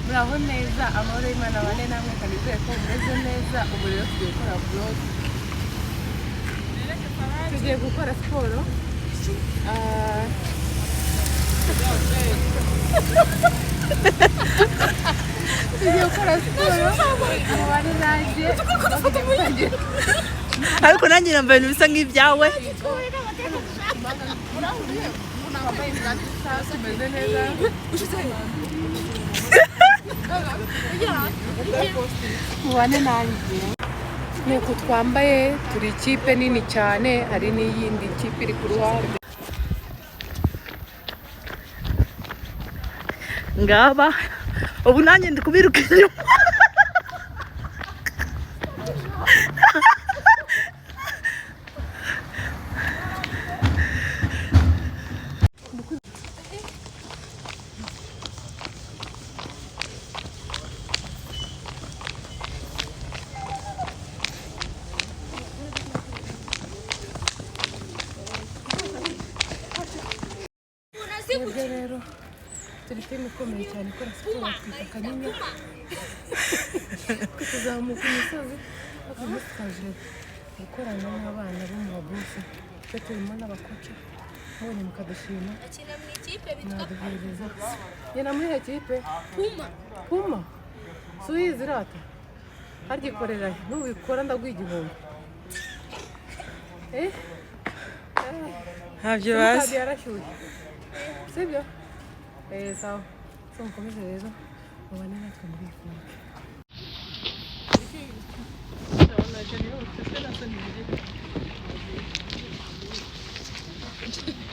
Muraho neza, amahoro y'Imana bane namwe, kanizere ko mumeze neza. Ubu rero tugiye gukora vlog, tugiye gukora siporo. Tugiye gukora siporo, mubane nanjye. Ariko nanjye nambaye ibintu bisa nk'ibyawe. Twambaye imyenda isa, tumeze neza. Mubane nanjye. Nuko twambaye, turi ikipe nini cyane, hari n'iyindi kipe iri ku ruhande. Ngaba ubu nanjye ndi kubiruka inyuma. Twebwe rero turi team ikomeye cyane ikora siporo, twita Kanyinya, turi kuzamuka imisozi. Ariko uyu munsi twaje gukorana n'abana bo mu babusi, twe turimo n'abakoca, mubonye mukadushima. Akina mu ikipe bitwa Mwaduhereza ngena muri iyo kipe. Puma. Puma si uyizi irata harya ikorera he? Nubikora ndaguha 1000. Eh. Ntabyo. Simukadi yarashyushye, sibyo? Eh, sawa. So mukomeze rero mubane natwe muri iyi vlog.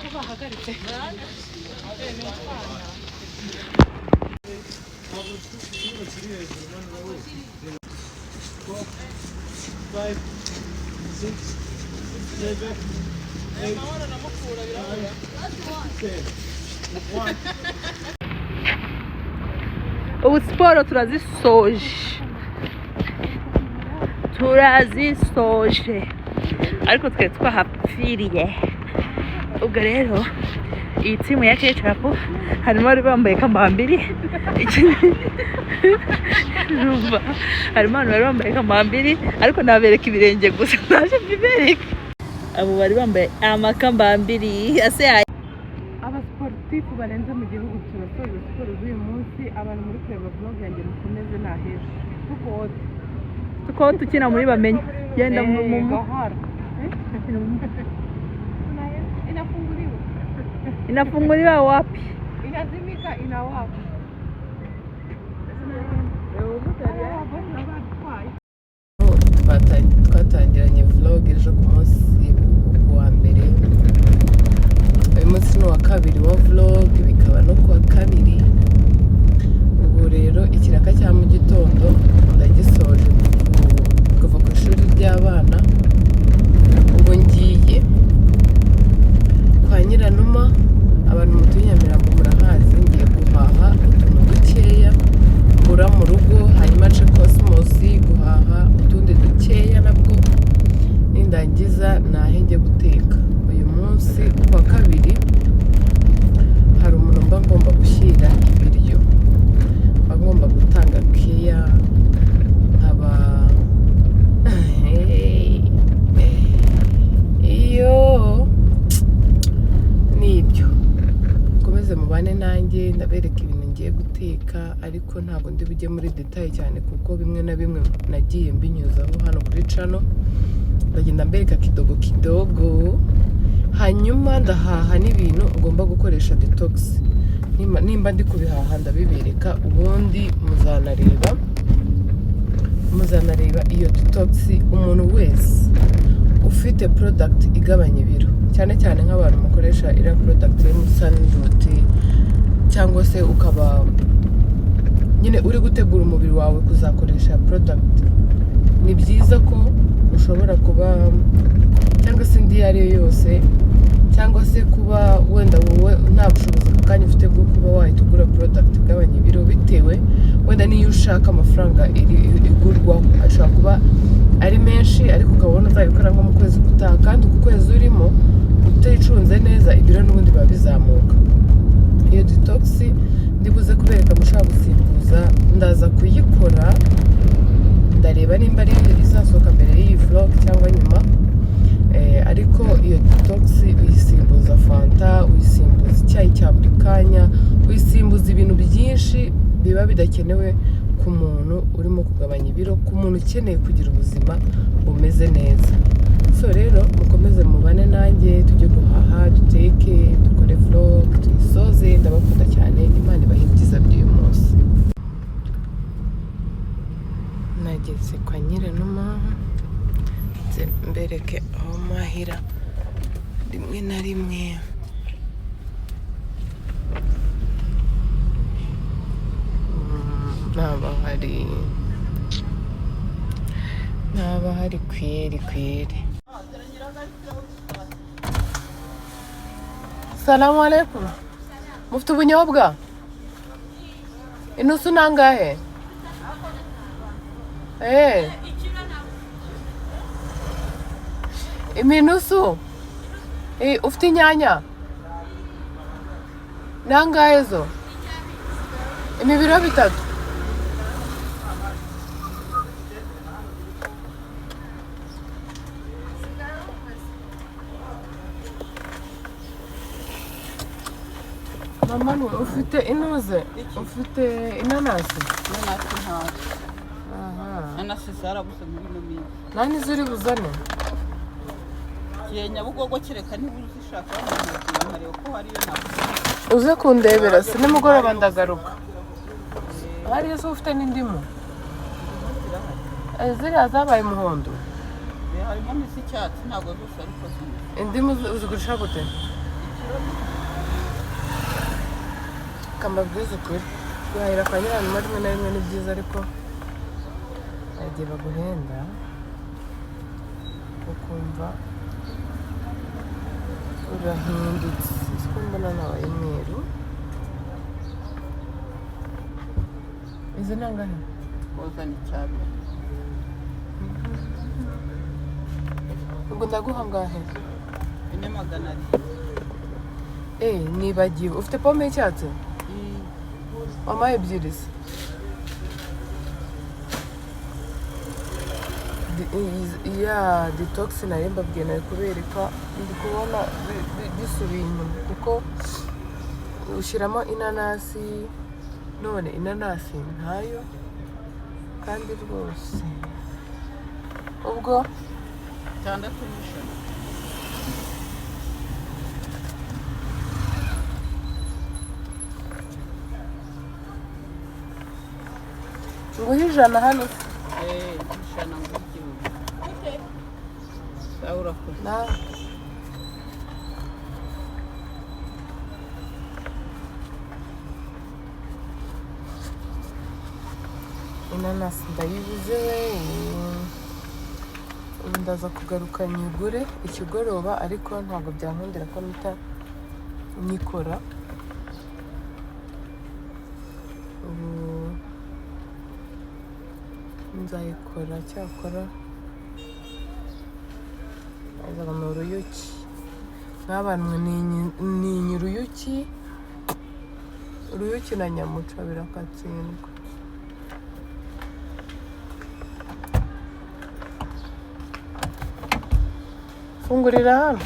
Ko bahagaritse. 5, 6, 7, 8, 9, 10. 1. Ubu siporo turazisoje, turazisoje, ariko twari twahapfiriye. Ubwo rero iyi team ya kecapu harimo abari bambaye kambambiri. Urumva harimo abantu bari bambaye kambambiri, ariko nabereka ibirenge gusa, naje mbibereke. Abo bari bambaye amakambambiri ase. Abasiporutifu barenze mu gihugu, turasoza siporo z'uyu munsi. Abantu muri kureba vlog yanjye, mukomeze naheza kuko wote. Tuko tukina muri bamenye genda mu Gahara inafunguliwa. Inafunguliwa wapi? Inazimika, inawaka. Twatangiranye vlog ejo ku munsi wa mbere, uyu munsi ni uwa kabiri wa vlog, bikaba no kuwa kabiri. Ubu rero ikiraka cya mu gitondo ndagisoje kuva ku ishuri ry'abana. Ubu ngiye kwa Nyiranuma, abantu mutuye Nyamirambo murahazi. Ngiye guhaha utuntu dukeya mbura mu rugo, hanyuma nce Cosmos guhaha utundi dukeya nabwo, nindangiza nahe njye guteka. Uyu munsi ku wa kabiri hari umuntu mba ngomba gushyira ibiryo, mba ngomba gutanga keya, nkaba iyo nibyo. Mukomeze mubane nanjye, ndabereka ibintu ngiye guteka, ariko ntabwo ndi bujye muri détails cyane kuko bimwe na bimwe nagiye mbinyuzaho hano kuri channel. Ndagenda mbereka kidogo kidogo, hanyuma ndahaha n'ibintu ngomba gukoresha detox. Nimba ndi kubihaha ndabibereka, ubundi muzanareba iyo detox. Umuntu wese ufite product igabanya ibiro, cyane cyane nk'abantu mukoresha iriya product yo muri Sanduti, cyangwa se ukaba nyine uri gutegura umubiri wawe kuzakoresha product, ni byiza ko ushobora kuba, cyangwa se indi iyo ari yo yose, cyangwa se kuba wenda wowe nta bushobozi ako kanya ufite bwo kuba wahita ugura product igabanya ibiro, bitewe wenda n'iyo ushaka amafaranga igurwaho ashobora kuba ari menshi, ariko ukabona uzabikora nko mu kwezi gutaha, kandi uku kwezi urimo utayicunze neza ibiro n'ubundi biba bizamuka. Iyo detox ndibuze kubereka mushobora gusimbuza Detox uyisimbuza fanta, uyisimbuza icyayi cya buri kanya, uyisimbuza ibintu byinshi biba bidakenewe ku muntu urimo kugabanya ibiro, ku muntu ukeneye kugira ubuzima bumeze neza. So rero mukomeze mubane nanjye, tujye guhaha, duteke, dukore vlog, tuyisoze. Ndabakunda cyane, Imana ibahe ibyiza by'uyu munsi. Nageze kwa Nyiranuma, nze mbereke aho mpahira rimwe na rimwe. Ntaba hari kweri kweri. Salamu alaikum. Mufite ubunyobwa? Inusu nangahe? Eh. Iminusu? Eh, ufite inyanya? Nangahe zo? Imibiro 3. Mama, ufite inuze? Ufite inanasi? Inanasi ntazo. Aha. Inanasi zarabuze muri ino minsi. Nani zuri buzane? Kiye Nyabugogo, kereka niba uzishaka wamubwira nkareba ko hariyo ntabwo. Uze kundebera si nimugoroba ndagaruka. Hariyo se ufite n'indimu? Zirahari. Eh, ziriya zabaye umuhondo. Harimo n'iz'icyatsi, ntabwo zose ariko zimeze. Indimu uzigurisha gute? Kambabwiza ukuri, guhahira kwa Nyiranuma rimwe na rimwe ni byiza, ariko hari igihe baguhenda ukumva urahindutse. Siko mbona nabaye umweru. Izi ni angahe? Koza ni icyabiri. Ubwo ndaguha angahe? 400. Eh, nibagiwe, ufite pome y'icyatsi? Wampaye ebyiri se? Ya detox nari mbabwiye, nari kubereka, ndi kubona bisubiye inyuma kuko ushyiramo inanasi, none inanasi ntayo kandi rwose ubwo 6 n'ijana. Nguhe 100 hano? Eh, 100 ngo 1000. Sawa, urakoze. Nawe. Inanasi ndayibuze we. Ubu ndaza kugaruka nyigure ikigoroba, ariko ntabwo byankundira ko mpita nyikora ubu. Nzayikora cyakora azaga ni uruyuki. Nk'abantu ni uruyuki, uruyuki na nyamuca birakatsindwa. Fungurira hano.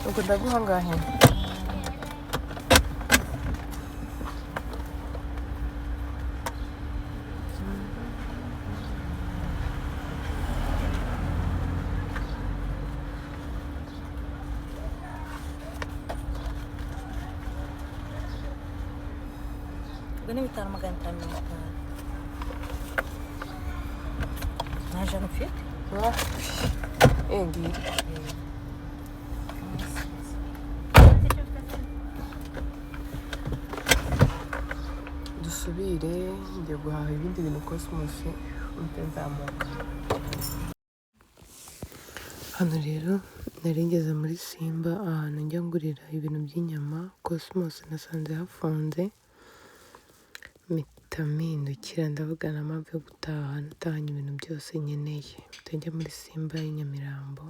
Ubwo ndaguha angahe? Ubwo ni 5,550. Nta 100 ufite? Eh, ngiyi. Dusubire njye guhaha ibindi bintu Cosmos, mpite nzamuka. Hano rero nari ngeze muri Simba, ahantu njya ngurira ibintu by'inyama. Cosmos nasanze hafunze, mpita mpindukira, ndavuga nta mpamvu yo gutaha natahanye ibintu byose nkeneye, mpita njya muri Simba y'i Nyamirambo.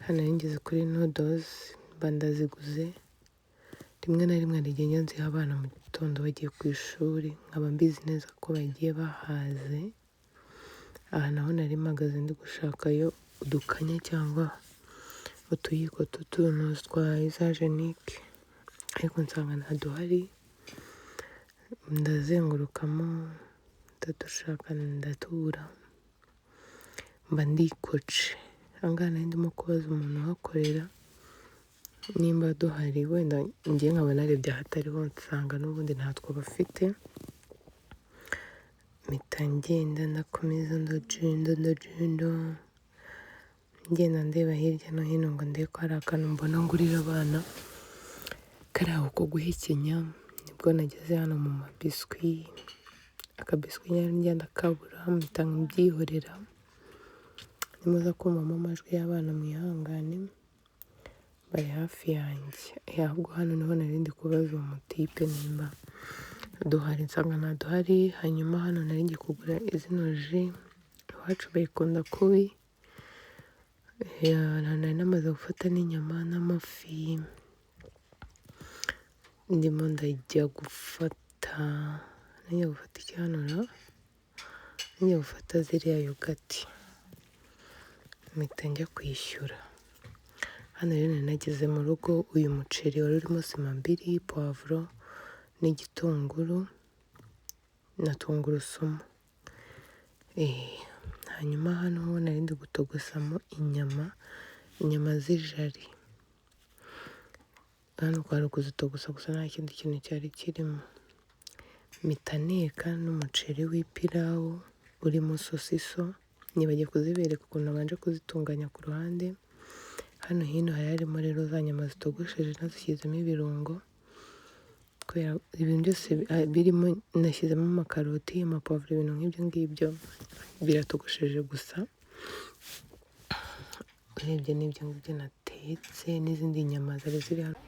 Hano nari ngeze kuri noodles, mba ndaziguze. Rimwe na rimwe hari igihe njya nziha abana mu gitondo. gitondo bagiye ku ishuri, nkaba mbizi neza ko bagiye bahaze. Aha naho nari mpagaze ndi gushakayo udukanya cyangwa utuyiko tw'utuntu twa izajenike, ariko nsanga ntaduhari, ndazengurukamo ndadushaka ndatubura, mba ndikoce. Aha ngaha nari ndimo kubaza umuntu uhakorera nimba duhari, wenda njye nkaba narebye ahatariho nsanga n'ubundi ntatwo bafite. Mpita ngenda ndakomeza ndagenda ndagenda ngenda ndeba hirya no hino ngo ndebe ko hari akantu mbona ngurira abana kari aho ko guhekenya. Nibwo nageze hano mu mabiswi, akabiswi njya ndakabura mpita mbyihorera. Nimuza kumvamo amajwi y'abana mwihangane, bari hafi yanjye. Ahubwo hano niho nari ndi kubaza uwo mutipe nimba duhari, nsanga ntaduhari. Hanyuma hano nari ngiye kugura zino ji, iwacu bayikunda kubi. Nari namaze gufata n'inyama n'amafi, ndimo ndajya gufata, ngiye gufata iki hano ra? Ngiye gufata ziriya yogurt, mpita njya kwishyura. Hano rero nari nageze mu rugo, uyu muceri wari urimo sima mbiri, puwavuro n'igitunguru na tungurusumu. Hanyuma hano ho nari ndi gutogosamo inyama, inyama z'ijari. Hano kwari ukuzitogosa gusa, nta kindi kintu cyari kirimo. Mpita nteka n'umuceri w'ipirawu urimo sosiso, nibagiwe kuzibereka ukuntu nabanje kuzitunganya ku ruhande. Hano hino hari harimo rero za nyama zitogosheje nazishyizemo ibirungo, kubera ibintu byose birimo nashyizemo amakaroti, amapavuro, ibintu nk'ibyo ngibyo biratogosheje gusa. Urebye n'ibyo ngibyo natetse n'izindi nyama zari ziri hano.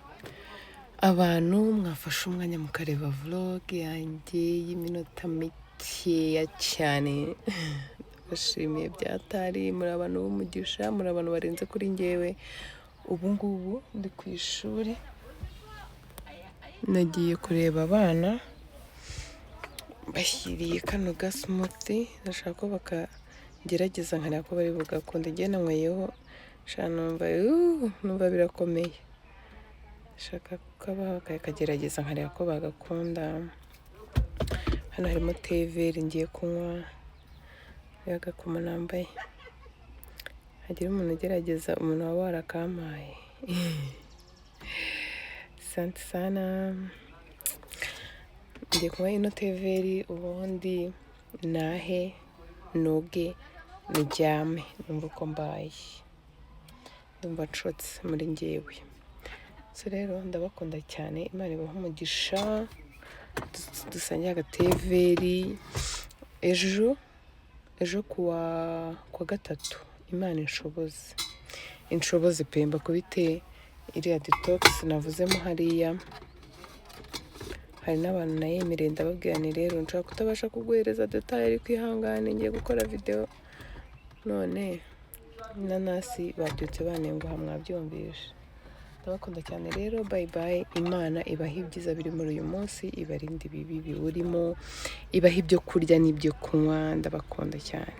Abantu mwafashe umwanya mukareba vlog yanjye y'iminota mikeya cyane, ndabashimiye byatari. Muri abantu b'umugisha, muri abantu barenze kuri njyewe. Ubu ngubu ndi ku ishuri, nagiye kureba abana, bashyiriye kano ga smoothie, ndashaka ko bakagerageza nkareba ko bari bugakunde. Njye nanyweyeho sha numva numva birakomeye, ndashaka kukabaha bakakagerageza nkareba ko bagakunda. Hano harimo thé vert ngiye kunywa, reba agakomo nambaye, hagira umuntu ugerageza, umuntu waba warakampaye. Asante sana. Ngiye kunywa ino thé vert, ubundi nahe noge ndyame, numva uko mbaye, ndumva nshotse muri njyewe. So rero ndabakunda cyane, Imana ibahe umugisha. Dusangire aga thé vert ejo, ejo kuwa gatatu. Imana inshoboze, inshoboze pe, mbakubite iriya detox navuzemo hariya. Hari n'abantu nayemereye, ndababwira ni rero nshobora kutabasha kuguhereza détails, ariko ihangane ngiye gukora video. None inanasi babyutse banenguha, mwabyumvishe. Ndabakunda cyane rero, bye bye. Imana ibaha ibyiza biri muri uyu munsi, ibarinde ibibi biwurimo, ibaha ibyo kurya n'ibyo kunywa. Ndabakunda cyane.